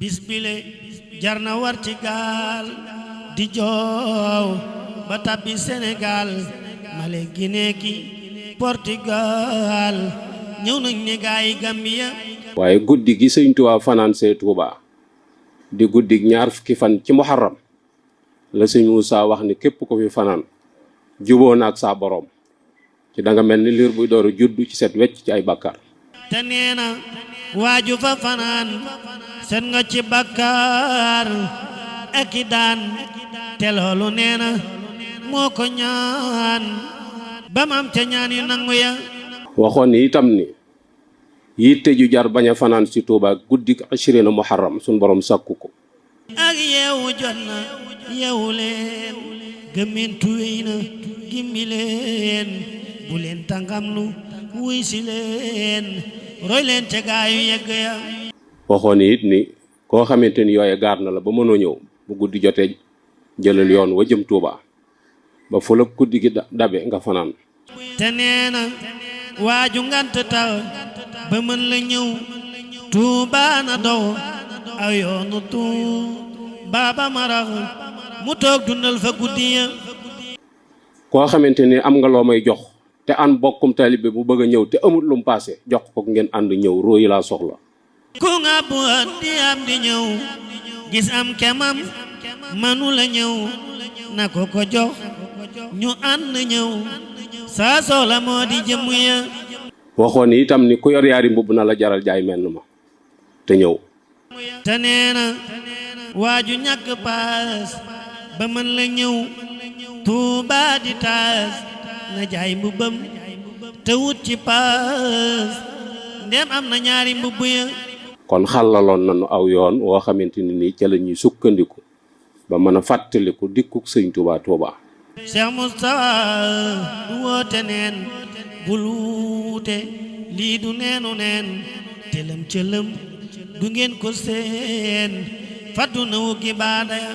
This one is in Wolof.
bis bile jar na war ci gaal di joow ba tabbi Sénégal Mali Guinée ki Portugal ñëw nañ ne gaay Gambia. waaye guddi gi Sëñ Tuubaa fanaan see Tuubaa di guddi ñaar fukki fan ci muharram la Sëñ Muusaa wax ni képp ko fi fanaan juboo na ak saa boroom ci danga mel ni liir buy door a judd ci set wecc ci ay bàkkaar. te nee na waaju fa fanaan set nga ci bàkkaar ak i daan te loolu nee na moo ko ñaan ba mu am ca ñaan yu nangu ya. waxoon ni itam ni yitte ju jar bañ a fanaan ci Tuubaa guddi ashirina muharram suñ borom sàkku ko. ak yeewu jot na yeewu leen gëmmentu wéy na gimmi leen bu leen tàngamlu wuy si leen roy leen ca gaayu yegg ya. waxoon ni it ni koo xamante ni yooye gaar na la ba mënoo ñëw bu guddi jotee jëlal yoon wa jëm Tuubaa ba fu la guddi gi dabe nga fanaan. te nee na waaju ngant taw ba mën la ñëw Tuubaa na dow aw yoonu Tuubaa ba marax mu toog dundal fa guddi ya. koo xamante ni am nga loo may jox te an bokkum taalibe bu bëgg a ñëw te amul lu mu paase jox ko ngeen ànd ñëw róoyi laa soxla. ku nga bu di am di ñëw gis am kemam manu la ñëw na ko ko jox ñu ànd ñëw saa soxla moo di jëmm ya. waxoon ni itam ni ku yor yaari mbubb na la jaral jaay menn ma te ñëw. te nee na waaju ñàkk paas ba mën la ñëw Tuubaa di taas na jaay mbubbam te wut ci paas ndem am na ñaari mbubb ya. kon xàllaloon nañu aw yoon woo xamante ni nii ca la ñuy sukkandiku ba mën a fàttaliku dikkuk Sëñ Tuubaa Tuubaa. Cheikh Moustapha du woote neen bul wuute lii du neenu neen tëlëm cëlëm du ngeen ko seen faddu na wuggi baada ya.